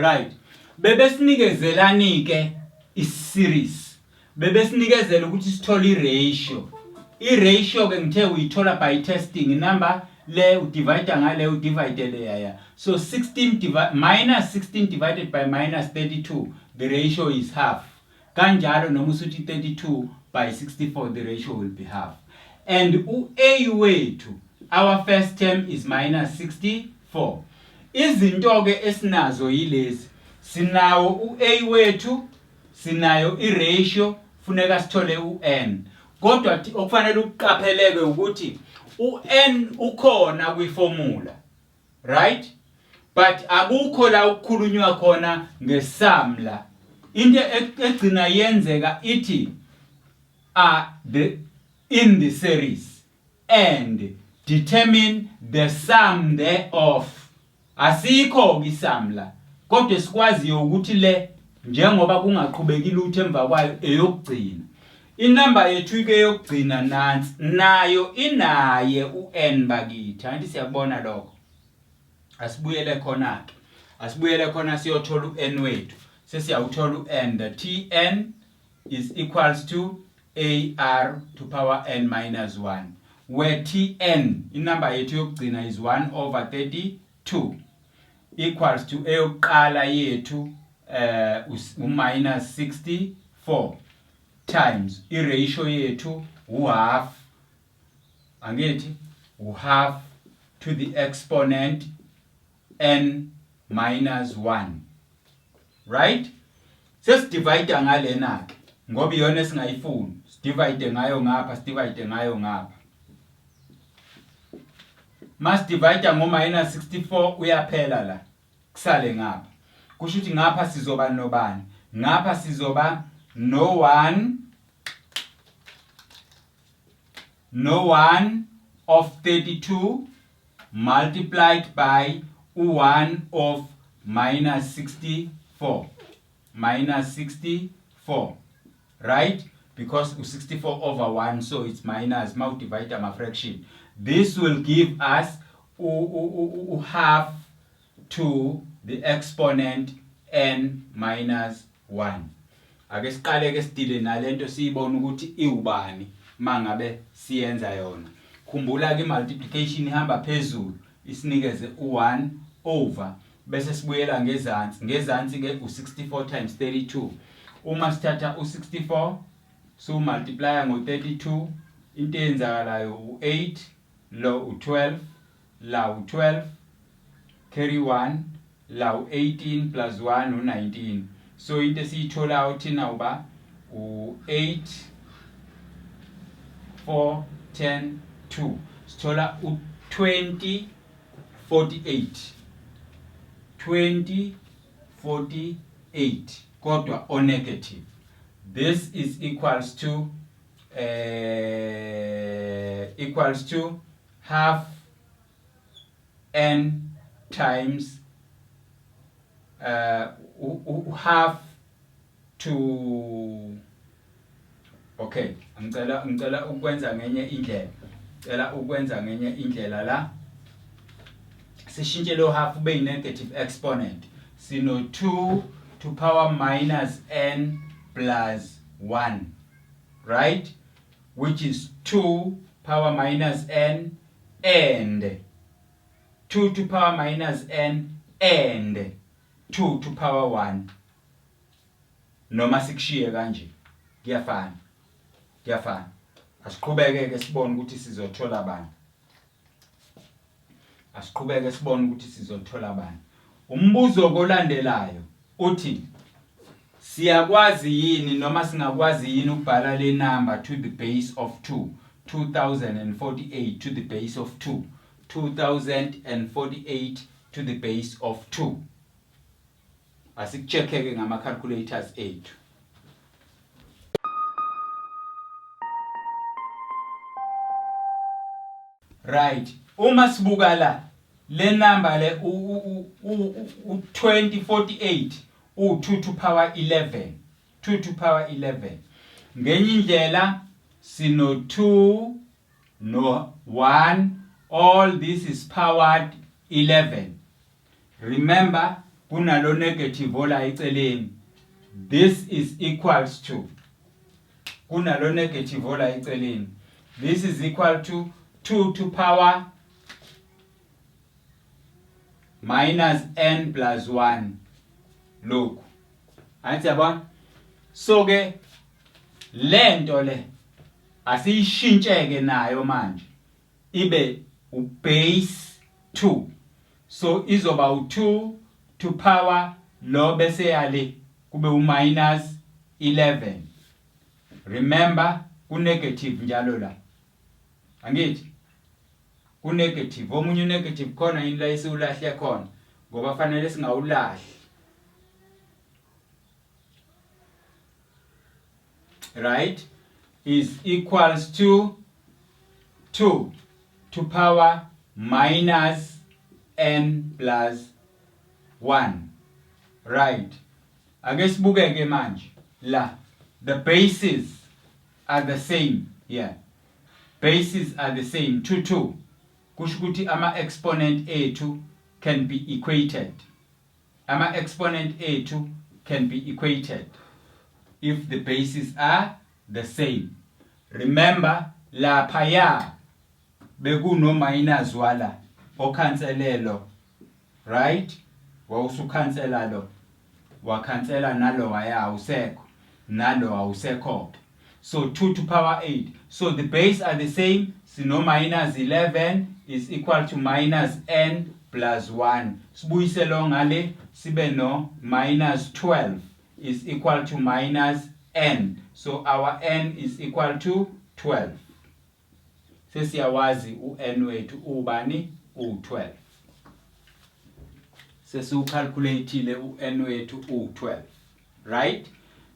Right. Bebesinikezelani ke i-series. Bebesinikezela ukuthi sithole i-ratio. I-ratio ke ngithe uyithola by testing number le udivide ngale udivide leya ya. So 16 divide minus 16 divided by minus 32 the ratio is half. Kanjalo noma usuthi 32 by 64 the ratio will be half. And u-A wethu our first term is minus 64. Izinto ke esinazo yilezi. Sinawo u-A wethu, sinayo i-ratio, funeka sithole u-N. Kodwa okufanele ukuqapheleke ukuthi u-N ukhona kwiformula. Right? But akukho la ukukhulunywa khona ngesum la. Into egcina yenzeka ithi are the in the series and determine the sum thereof. Asikho ke isum la. Kodwa esikwaziyo ukuthi le njengoba kungaqhubeki lutho emva kwayo eyokugcina. Inamba yethu ke yokugcina nansi nayo inaye u-n bakithi angithi siyakubona lokho. Asibuyele khona ke. Asibuyele khona siyothola u-n wethu. Sesiyawuthola u-n the tn is equals to ar to power n minus 1 where tn inamba yethu yokugcina is 1 over 32 equals to eyokuqala yethu eh u minus 64 times i-ratio yethu u-half angithi u-half to the exponent n minus 1 right sesidivide ngalena ke ngoba iyona esingayifuni sidivide ngayo ngapha sidivide ngayo ngapha masidivide ngo minus 64 uyaphela la kusale ngapha kusho ukuthi ngapha sizoba nobani ngapha sizoba no 1 no 1 of 32 multiplied by u-1 of minus 64 minus 64 right because u-64 over 1 so it's minus ma udivide ama-fraction this will give us u-half to the exponent n minus 1 ake siqale ke sidile nalento siyibone ukuthi iwubani mangabe siyenza yona khumbula ke multiplication ihamba phezulu isinikeze u1 over bese sibuyela ngezansi ngezansi ke u64 times 32 uma sithatha u64 so multiplya ngo32 into eyenzakalayo u8 lo u12 la u12 carry 1 la u18 plus 1 u19 so into esiyitholayo thina uba u8 4 10 2 sithola u20 48 20 48 kodwa o negative this is equals to equals to half n times half to okay ngicela ngicela ukwenza ngenye indlela cela ukwenza ngenye indlela la sishintshe lo half ube negative exponent sino 2 to power minus n plus 1 right which is 2 power minus n and 2 to power minus n and 2 to power 1 noma sikushiye kanje kuyafana kuyafana asiqhubeke ke sibone ukuthi sizothola bani asiqhubeke sibone ukuthi sizothola bani umbuzo kolandelayo uthi siyakwazi yini noma singakwazi yini ukubhala le number to the base of 2 2048 to the base of 2 2048 to the base of 2 asikucheckeke ngama calculators ethu Right. Uma sibuka la le number le u 2048 u 2 to power 11 2 to power 11 ngenye indlela sino 2 no 1 all this is powered 11 remember Kunalo negative ola eceleni. This is equals to kunalo negative ola eceleni. This is equal to 2 to power minus n plus 1 lokhu. Angithi yabona? So ke lento le asiyishintsheke nayo manje ibe ubase 2 so izoba u2 to power lo bese yale kube uminus 11. Remember, ku negative njalo la, angithi ku negative omunye u negative khona yini la esiwulahle khona, ngoba fanele singawulahli, right? Is equals to 2 to power minus n plus 1, right? Ake sibukeke manje la. The bases are the same here. Bases are the same, 2 2. Kusho ukuthi ama exponent ethu can be equated. Ama exponent ethu can be equated if the bases are the same. Remember, laphaya bekuno minus wala okhanselelo, right? Wawusukhansela lo, wakhansela nalo, waya awusekho, nalo awusekho. So 2 to power 8. So the base are the same. Sino minus 11 is equal to minus n plus 1. Sibuyise lo ngale, sibe no minus 12 is equal to minus n. So our n is equal to 12. Sesiyawazi u-n wethu ubani? U-12. Sesiwucalculateile u-n wethu u-12, right?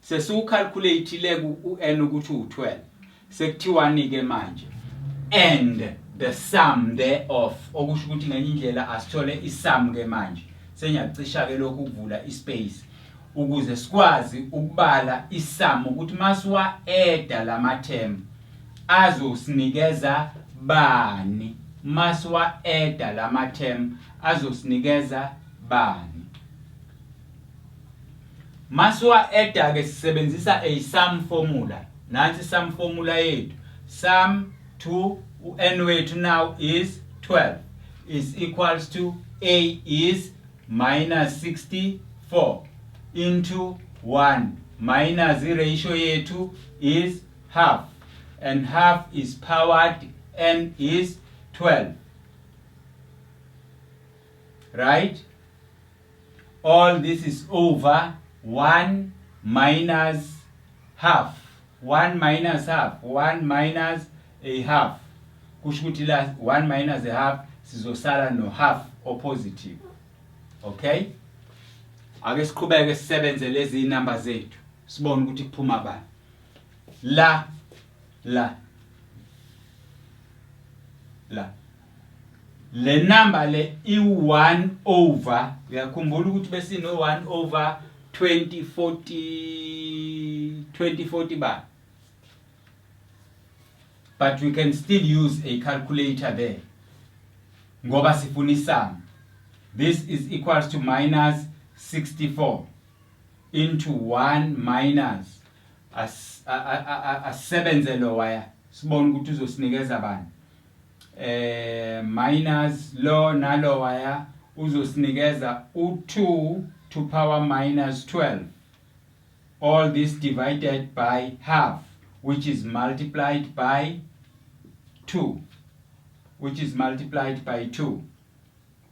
Sesiwucalculateile u-n ukuthi u-12. Sekuthiwani ke manje? And the sum thereof, okusho ukuthi ngenye indlela asithole isum ke manje. Sengiyacisha ke lokhu ukuvula ispace ukuze sikwazi ukubala isum, ukuthi masiwa adda lama term azosinikeza bani, masiwa adda lama term azosinikeza bani. Masiwa adda ke sisebenzisa a sum formula. Nansi sum formula yethu. Sum to u-n wethu now is 12 is equals to a is minus 64 into 1 minus i-ratio yethu is half, and half is powered n is 12, right? All this is over 1 minus half, 1 minus half, 1 minus a half. Kusho ukuthi la 1 minus a half sizosala no half o positive. Okay, ake siqhubeke sisebenze lezi number zethu, sibone ukuthi kuphuma bani la la la. Le number le i-1 over, uyakhumbula ukuthi besino 1 over 2040 2040 ba, but we can still use a calculator there ngoba sifuna isum. This is equals to minus 64 into 1 minus, asebenze lo waya, sibone ukuthi uzosinikeza bani. Minus lo nalo waya uzosinikeza u2 to power minus 12, all this divided by half, which is multiplied by 2, which is multiplied by 2,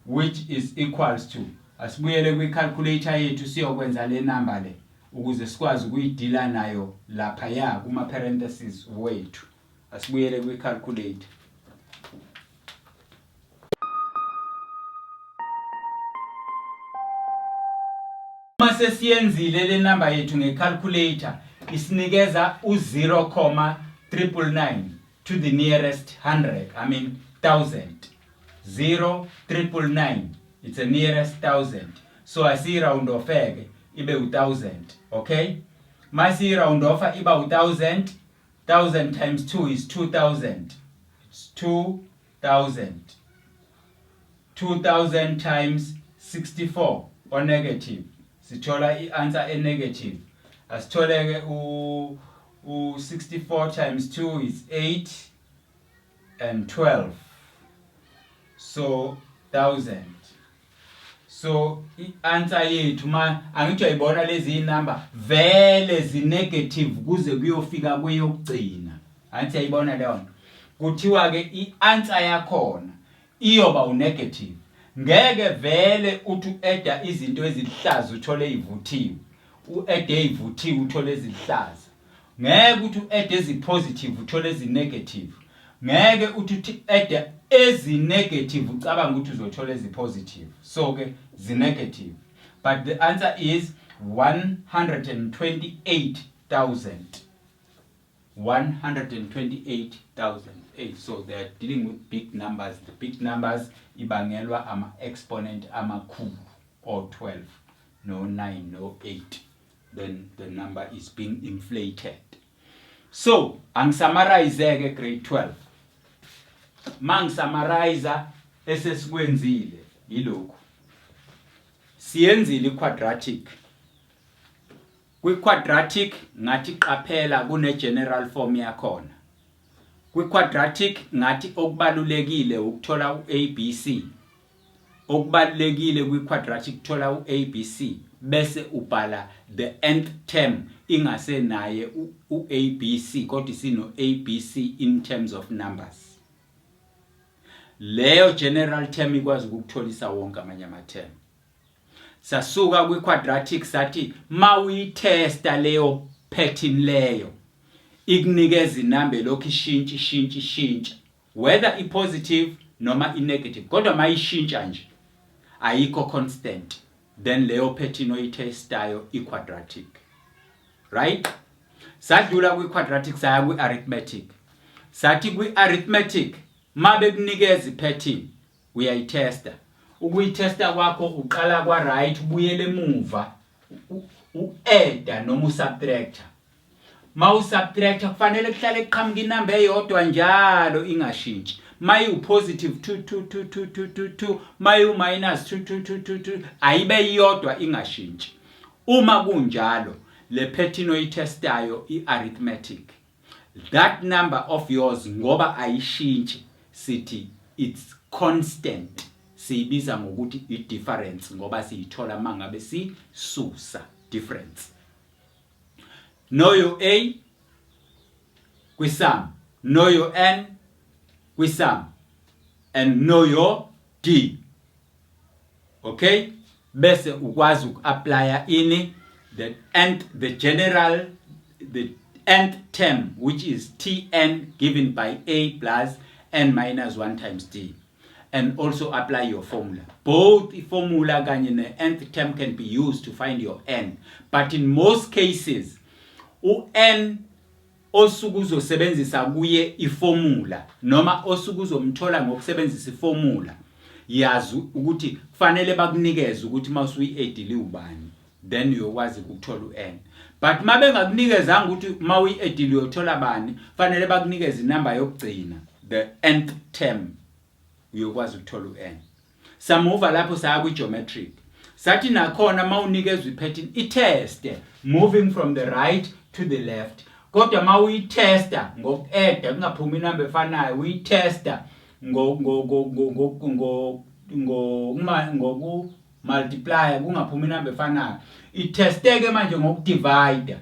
which is equals to, asibuyele kwi-calculator yethu siyokwenza le number le ukuze sikwazi ukuyidila nayo laphaya kuma parentheses wethu. Asibuyele kwi-calculator. Uma sesiyenzile le number yethu nge-calculator, isinikeza u-0,999 to the nearest hundred, I mean thousand. 0,999, it's a nearest thousand, so asiyi-round off-ke ibe u-1000. Okay, masiyi-round off iba u-1000. 1000 times 2 is 2000. It's 2000. 2000 times 64. O-negative, sithola i-answer e-negative. Asithole-ke u-64 times 2 is 8 and 12, so 1000. So i-answer yethu, ma angithi uyayibona lezi number vele zi-negative kuze kuyofika kweyokugcina, angithi uyayibona leyo nto? Kuthiwa ke i-answer yakhona iyoba u-negative. Ngeke vele uthi u-adda izinto eziluhlaza uthole ivuthiwe, u-adde ivuthiwe uthole eziluhlaza. Ngeke uthi u-adde ezi-positive uthole ezi-negative. Ngeke uthi adde ezi-negative ucabanga ukuthi uzothola ezi-positive. So ke zi-negative, but the answer is 128,000, 128,000. Hey, so they are dealing with big numbers. The big numbers ibangelwa ama-exponent amakhulu, or 12, no 9, no 8, then the number is being inflated. So angi-summarize ke, grade 12. Mangi-summarize esesikwenzile yilokhu: siyenzile i-quadratic. Kwi-quadratic ngathi qaphela, kune general form yakhona. Kwi-quadratic ngathi okubalulekile ukuthola u-ABC. Okubalulekile kwi-quadratic, thola u-ABC bese ubhala the nth term ingasenaye u-ABC, kodwa isino ABC in terms of numbers. Leyo general term ikwazi ukukutholisa wonke amanye ama-term. Sasuka kwi-quadratic, sathi mawuyitesta leyo pattern leyo ikunikeza inamba elokhu ishintsha, ishintsha, ishintsha, whether i-positive noma i-negative, kodwa mayishintsha nje ayikho constant, then leyo pattern oyitestayo i-quadratic, right? Sadlula kwi-quadratic, saya kwi-arithmetic. Sathi kwi-arithmetic mabekunikeza i-pattern uyayitesta. Ukuyitesta kwakho uqala kwa-right, ubuyele emuva, u-adda noma u-subtracta. Ma u-subtracta kufanele kuhlale kuqhamuka inamba eyodwa njalo ingashintshi. Mayiwu-positive 2 2 2 2 2 2 2, mayiwu-minus 2 2 2 2 2, ayibe iyodwa ingashintshi. Uma kunjalo, le pattern oyitestayo i-arithmetic, that number of yours, ngoba ayishintshi, sithi it's constant. Siyibiza ngokuthi i-difference ngoba siyithola mangabe sisusa difference. Know your a kwi-sum, know your n kwi-sum, and know your d, okay? Bese ukwazi uku-applya ini? The nth, the general, the nth term, which is Tn given by a plus n minus 1 times d, and also apply your formula. Both formula kanye ne-nth term can be used to find your n, but in most cases u-n osuke uzosebenzisa kuye i-formula noma osuke uzomthola ngokusebenzisa i-formula, yazi ukuthi kufanele bakunikeze ukuthi mawusuyi-addile ubani, then uyokwazi ukuthola u-n. But mabengakunikezanga ukuthi mawuyi-addile uyothola bani, fanele bakunikeze inamba yokugcina, the nth term, uyokwazi ukuthola u-n. Samuva lapho saya kwi-geometric. Sathi nakhona mawunikezwa i-pattern, i-test moving from the right to the left, kodwa mawuyitesta ngoku-adda kungaphumi inamba efanayo, uyitesta ngoku multiply kungaphumi inamba efanayo, itesteke manje ngoku-divide.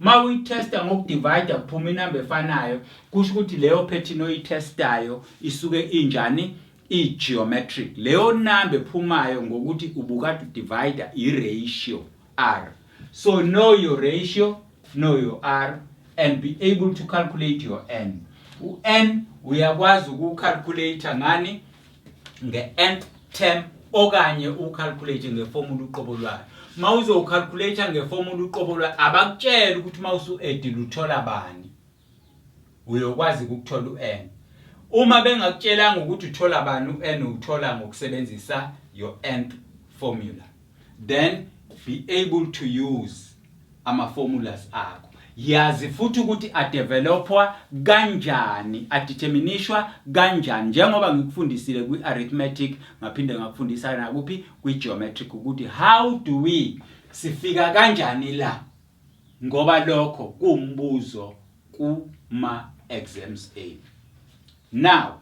Mawuyitesta ngoku-divide kuphuma inamba efanayo, kusho ukuthi leyo pattern oyitestayo isuke injani? I-geometric. Leyo number ephumayo ngokuthi ubukade u-divide, i-ratio r. So know your ratio, know your r, and be able to calculate your n. U-n uyakwazi uku-calculate ngani? Nge-nth term okanye u-calculate nge-formula uqobo lwayo. Mawuzo-calculate nge-formula uqobo lwayo, abakutshela ukuthi mawusu-addile uthola bani, uyokwazi ukuthola u-n. Uma bengakutshelanga ukuthi uthola bani u-n, uthola ngokusebenzisa your nth formula. Then be able to use ama-formulas akho. Yazi futhi ukuthi adevelopwa kanjani, adeterminishwa kanjani njengoba ngikufundisile kwi-arithmetic ngaphinde ngakufundisa nakuphi kwi-geometric ukuthi how do we sifika kanjani la ngoba lokho kuwumbuzo kuma-exams enu. Now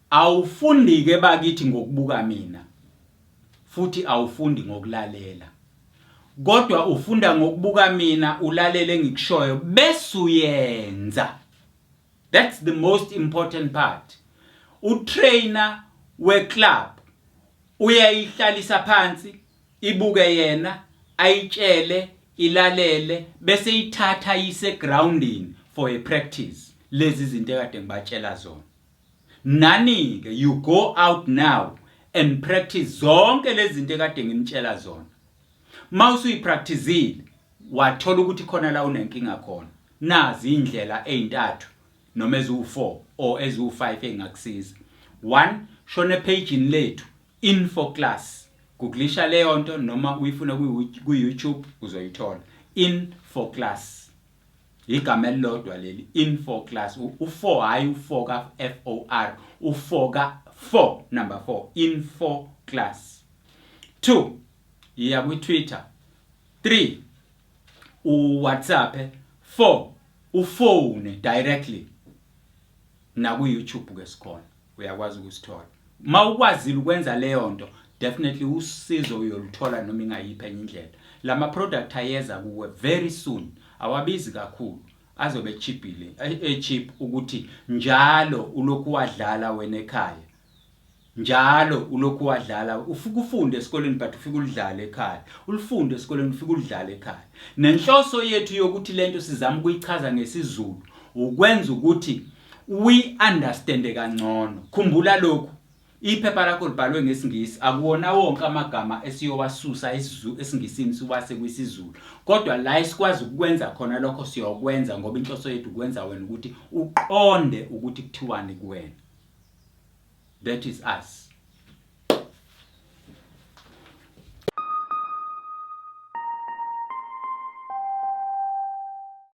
Awufundi-ke bakithi ngokubuka mina, futhi awufundi ngokulalela. Kodwa ufunda ngokubuka mina ulalele engikushoyo bese uyenza. That's the most important part. Utrainer weclub uyayihlalisa phansi ibuke yena ayitshele ilalele bese ithatha iyise groundini for a practice lezi zinto ekade ngibatshela zona nani ke you go out now and practice zonke lezi zinto ekade nginitshela zona mawusuyipracticile wathola ukuthi khona la unenkinga khona nazi indlela ezintathu noma eziwu4 or eziwu5 engakusiza 1 shona epageini lethu info class googlisha leyo nto noma uyifuna ku-youtube uzoyithola info class igama elilodwa leli info class u4 hayi u4 ka F O R u4 ka 4 number 4 info class 2 yiya kwi Twitter 3 u WhatsApp 4 ufone directly naku YouTube ke sikhona uyakwazi ukusithola uma ukwazile ukwenza leyo nto definitely usizo uyoluthola noma ingayiphi enye indlela lama product ayeza kuwe very soon awabizi kakhulu azobe cheapile e cheap ukuthi njalo ulokhu wadlala wena ekhaya Njalo ulokhu wadlala ufike ufunde esikoleni but ufike ulidlale ekhaya. Ulifunde esikoleni ufike ulidlale ekhaya. Nenhloso yethu yokuthi lento sizama ukuyichaza ngesiZulu ukwenza ukuthi we understand kangcono. Khumbula lokhu iphepha lakho libhalwe ngesiNgisi akuwona wonke amagama esiyowasusa esiNgisini siwase kwisiZulu kodwa la esikwazi ukukwenza khona lokho siyokwenza ngoba inhloso yethu ukwenza wena ukuthi uqonde ukuthi kuthiwani kuwena. That is us.